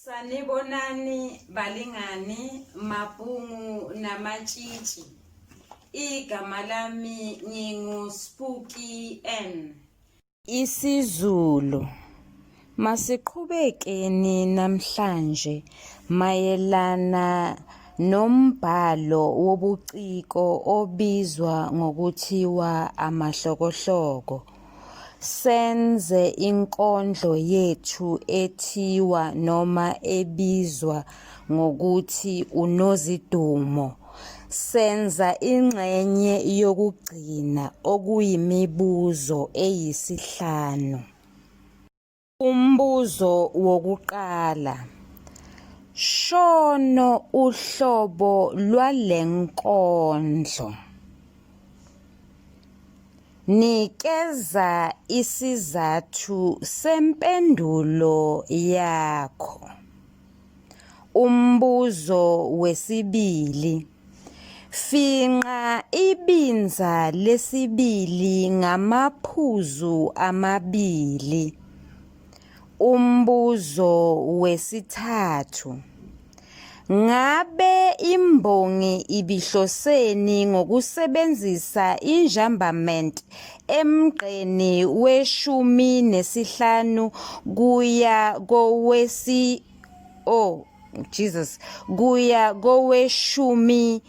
Sanibonani balingani, mabhungu namatshitshi. Igama lami ngingu Spooky N. IsiZulu. Masiqhubekeni namhlanje mayelana nombhalo wobuciko obizwa ngokuthiwa amahlokohloko. Senze inkondlo yethu ethiwa noma ebizwa ngokuthi uNozidumo. Senza ingxenye yokugcina okuyimibuzo eyisihlanu. Umbuzo wokuqala, Shono uhlobo lwale nkondlo. Nikeza isizathu sempendulo yakho. Umbuzo wesibili, Finqa ibinza lesibili ngamaphuzu amabili. Umbuzo wesithathu, Ngabe imbongi ibihloseni ngokusebenzisa injambament emgqeni weshumi nesihlanu kuya kowesi oh Jesus kuya koweshumi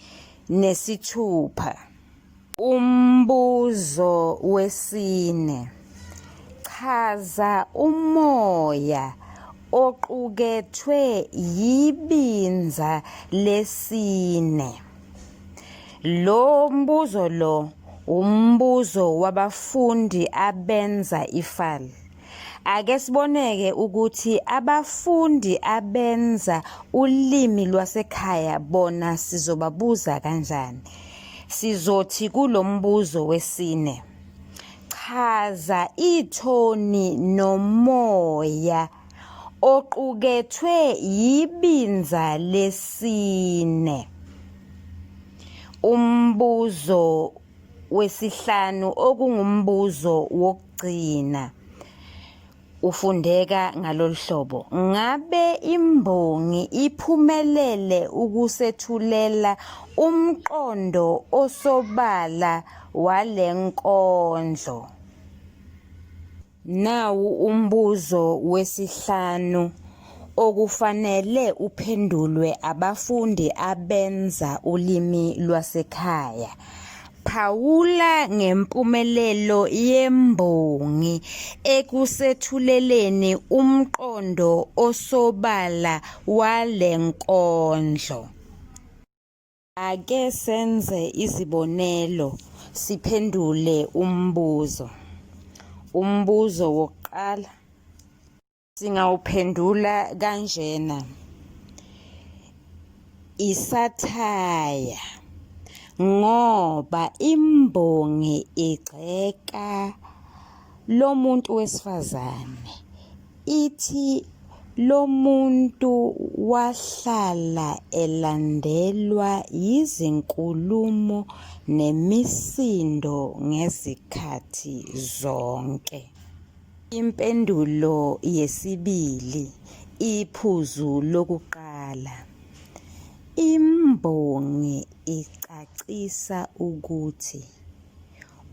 nesithupha? Umbuzo wesine, Chaza umoya oqukethwe yibinza lesine. Lo mbuzo lo umbuzo wabafundi abenza ifal. Ake siboneke ukuthi abafundi abenza ulimi lwasekhaya bona sizobabuza kanjani. Sizothi kulo mbuzo wesine, chaza ithoni nomoya oqukethwe yibinza lesine. Umbuzo wesihlanu okungumbuzo wokugcina ufundeka ngalolu hlobo, Ngabe imbongi iphumelele ukusethulela umqondo osobala wale nkondlo? Nawu umbuzo wesihlanu okufanele uphendulwe abafundi abenza ulimi lwasekhaya. Phawula ngempumelelo yembongi ekusethuleleni umqondo osobala wale nkondlo. Ake senze izibonelo siphendule umbuzo. Umbuzo wokuqala singawuphendula kanjena. Isathaya ngoba imbongi igxeka lo muntu wesifazane ithi lomuntu wahlala elandelwa yizinkulumo nemisindo ngezikhathi zonke. Impendulo yesibili, iphuzu lokuqala. Imbongi icacisa ukuthi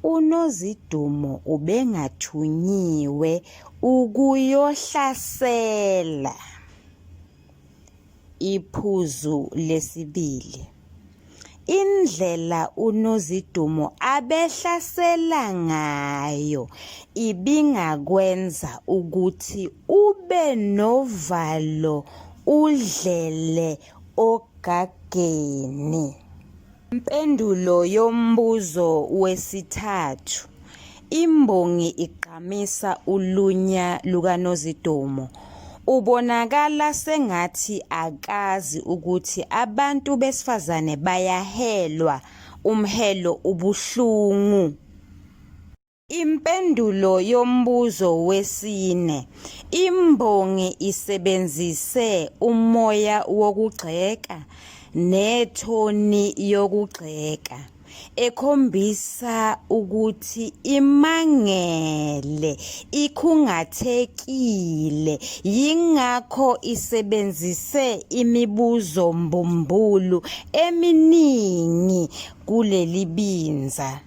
UNozidumo ubengathunyiwe ukuyohlasela. Iphuzu lesibili, indlela uNozidumo abehlasela ngayo ibingakwenza ukuthi ube novalo udlele ogageni. Impendulo yombuzo wesithathu, Imbongi igqamisa ulunya lukaNozidumo. Ubonakala sengathi akazi ukuthi abantu besifazane bayahelwa, umhelo ubuhlungu. Impendulo yombuzo wesine, Imbongi isebenzise umoya wokugxeka nethoni yokugxeka. Ekhombisa ukuthi imangele, ikhungathekile yingakho isebenzise imibuzo mbumbulu eminingi kuleli binza.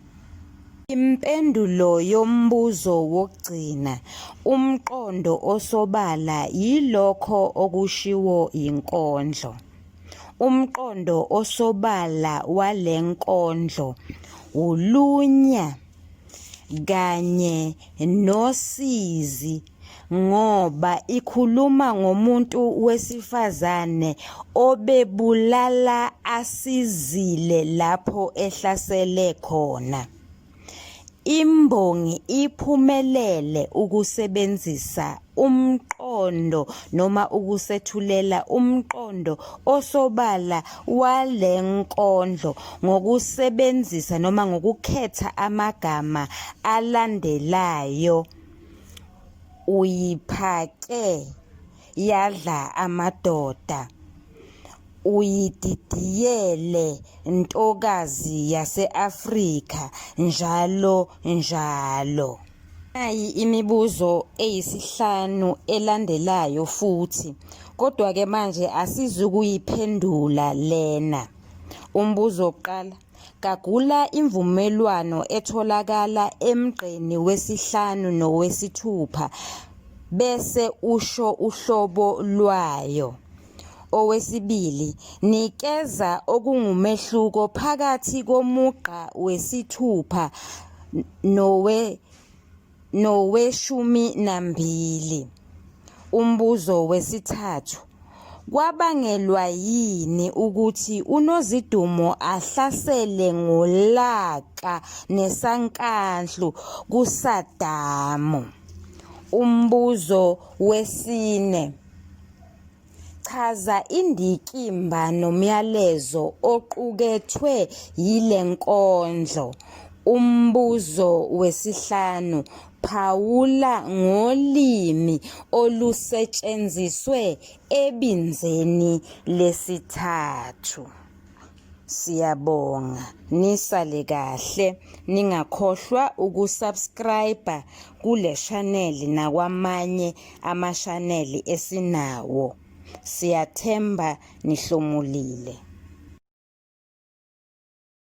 Impendulo yombuzo wokugcina, umqondo osobala yilokho okushiwo yinkondlo. Umqondo osobala wale nkondlo wulunya kanye nosizi ngoba ikhuluma ngomuntu wesifazane obebulala asizile lapho ehlasele khona. Imbongi iphumelele ukusebenzisa umqondo noma ukusethulela umqondo osobala wale nkondlo ngokusebenzisa noma ngokukhetha amagama alandelayo, uyiphake yadla amadoda. Uyididiyele ntokazi yase-Afrika njalo njalo. Nayi imibuzo eyisihlanu elandelayo futhi, kodwa-ke manje asizukuyiphendula lena. Umbuzo wokuqala, Gagula imvumelwano etholakala emgqeni wesihlanu nowesithupha bese usho uhlobo lwayo. Owesibili, nikeza okungumehluko phakathi komugqa wesithupha nowe noweshumi nambili. Umbuzo wesithathu, Kwabangelwa yini ukuthi uNozidumo ahlasele ngolaka nesankanhlu kuSadamu? Umbuzo wesine, Chaza indikimba nomyalezo oqukethwe yile nkondlo. Umbuzo wesihlanu, Phawula ngolimi olusetshenziswe ebinzeni lesithathu. Siyabonga nisale kahle ningakhohlwa ukusubscribe kule channel nakwamanye amashaneli esinawo. Siyathemba nihlomulile.